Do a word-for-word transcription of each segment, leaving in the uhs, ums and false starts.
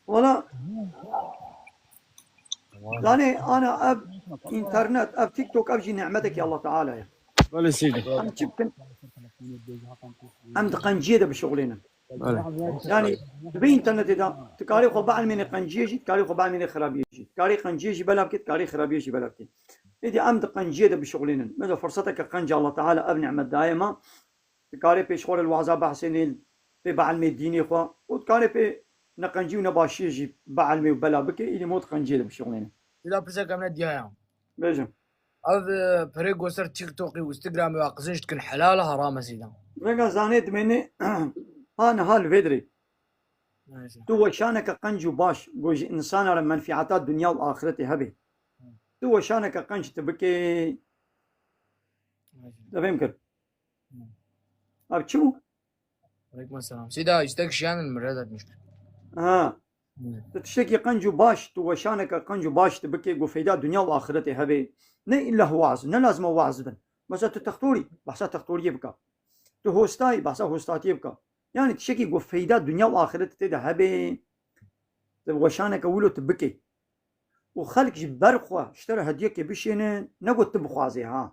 Wala, yani ana ev internet, ev TikTok, ev jî nimetekî Allah Teala ye. Belê seyîdê. Em çi bikin? Em di qenciyê de bişuxulênin. Belê. Yani, di vê internetê de, tu karê xwe bielmênê qenciyê jî, tu karê xwe bielmênê xirabiyê jî. Tu karê qenciyê jî belav kê, tu karê xirabiyê jî belav kê. Êdî em di qenciyê de bişuxulênin. Mesela, firseta ke qenc Allah Teala ev nimet daye me, tu karê pêş xwe re li waza behsênê, pê bielmê dînê xwe, û tu karê pê neqencî û nebaşiyê jî bielmê û bela bikê, êdî me di qenciyê de bişuxulênin. Bila pirsek em ne diya ya. Bêjim. Ev, e, perê ku ser TikTokê û Instagramê ve qezenc dikin, helal e, haram e seyda? Vega zanê dimênê ha niha li vê dirê. Neyse. Tu weşaneke qenc û baş, ku ji insana re menfîeta dinya û axiretê hebe. Tu weşaneke qenc tu bikê. Neyse. Te fêm kir. Hı. Ev çi bû? Aleyküm selam. Seyda, istek şiyanin mi reddetmiş. Ha. Hı. Tu tiştekî qenc û baş, tu weşaneke qenc û baş tu bikê, ku feyda dinya û axiretê hebe. Ne îlla waz, ne lazim e waz bin. Mesela tu textorî, behsa textoriyê bika. Tu hostayî, behsa hostatiyê bika. Yani tiştekî ku feyda dinya û axiretê tê de hebe, tu weşaneke wilo tu bikê. Û xelk ji ber xwe ji te re hediyekê bişênin, ne got tu bixwazê ha.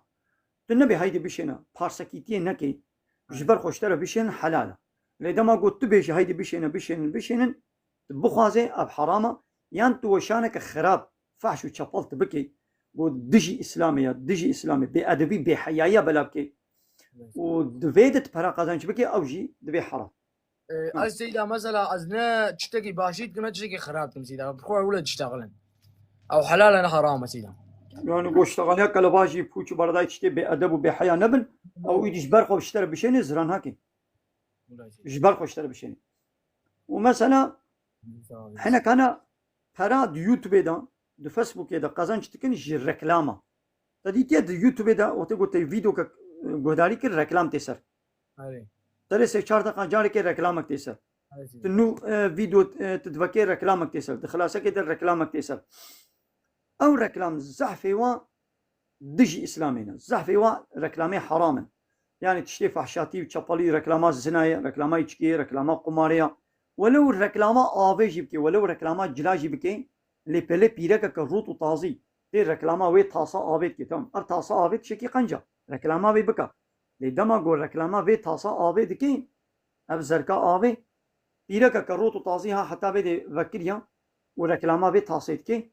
Tu nebê heydê bişêne, parsekîtiyê nekê. Ji ber xwe ji te re bişênin helal e. Lê dema got tu bêjî heydê bişêne, bişênin, bişênin, tu bixwazê, ev heram e. Yan tu weşaneke xirab, fehş û çepel tu bikê, got dijî Îslamê ye, dijî Îslamê, bêedebî, bêheyayiya bela bikê. Û divê de tu pera qazanç bikê, ew jî divê heram. E, Ha. Ez seyda mesela ez ne tiştekî başî dikim, ne tiştekî xirab dikim seyda. Bi xwe wile diştexilin. Ew helal e, ne haram e seyda. Yani goştexaliya kelebajî, pûç û beredayî tiştê bêedeb û bêheya nebin. Ew îdî ji ber xwe ji te re bişênê, ziran hake. Wile seyda. Ji ber xwe ji te re bişênê. Û mesela Sağ ol. Hinek hene pera di YouTubeê de, di Facebookê de qezenc dikin ji reklama. Te dîtiye di YouTubeê de wextê ku te vîdeoke, e, guhdarî kir, reklam tê ser. Erê. Serê sê çar deqa carekê reklamek tê ser. Erê. Tu nû, e, vîdeo, e, tu divekê reklamek tê ser. Di xilasekê de reklamek tê ser. Ew reklam zehfê wa dijî Îslamê ne. Zehfê wa reklamê heram in. Yani tiştê fehşatî û çepelî, reklama zina ye, reklama îçkiyê, reklama qumarê ya. Welew reklama avê jî bike, welew reklama cila jî bike, lê pelê pîrekeke rût û tazî tê reklama wê tasa avê dike. Tamam, ev tasa avê tiştekî qenc e. Reklama wê bike. Lê dema ku reklama vê tasa avê dike, ev zerka avê, pîrekeke rût û tazî ha heta vê dê vekiriya û reklama vê tasê dike,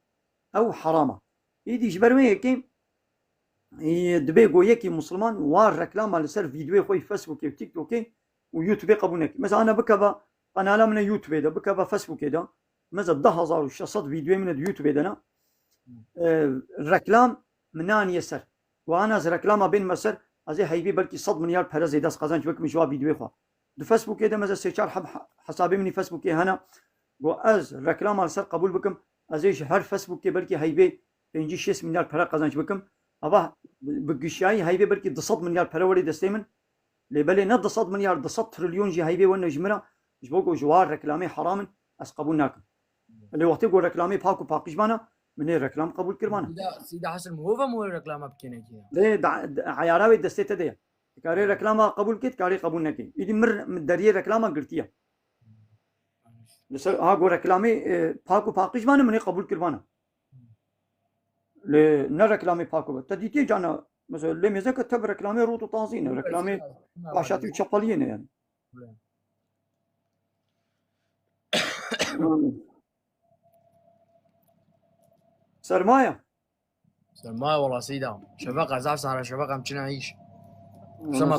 ew heram e. Îdî ji ber wê yekê, e, dibê ku yekî Musliman wa reklama li ser vîdeoyê xwe yê Facebookê û TikTokê û YouTubeê qebûl neke. Mesela ana bikeve qenala min e YouTubeê de, bikeve Facebookê de, mesela deh hezar û şeş sed vîdeoyê min e di YouTubeê de ne, e, reklam min naniye ser. Wana ez reklama bên me ser, ez ê heyvê belkî sed milyar pere zêde ez qezenc bikim ji wa vîdeoyê xwe. Di Facebookê de meze sê çar heb ha-, hesabê min ê Facebookê hene. Go ez reklama li ser qebûl bikim, ez ê ji her Facebookê belkî heyvê pêncî şêst milyar pere qezenc bikim. Ava bi, bi gişiyayî heyvê belkî du sed milyar pere were destê min. Lê belê ne du sed milyar, du sed trilyon jî heyvê wene ji min re. Ji bo ku ji wa reklamê heram in, ez qebûl nakim. Lê wextê ku reklamê pak û paqij bana, min ê reklam qebûl kir bana. Sîda, sîda Hesin, hova mor reklama bikêne ki. Lê da, da, eyara wê destê te de ye. Dikarê reklama qebûl kê, dikarê qebûl nekê. Îdî mir, mir deriyê reklama girtiye. Li ser, ha ku reklamê, e, pak û paqij bana, min ê qebûl kir bana. Lê ne reklamê pak û. Te dîtiye cana, mesela lê mêzeke te bi reklamê rût û tazî ne, reklamê başatî û çepeliyê ne yani. Sermaye. Sermaye wala seyda. Şefeq ez ev sare şefeq em çine îş. Sema.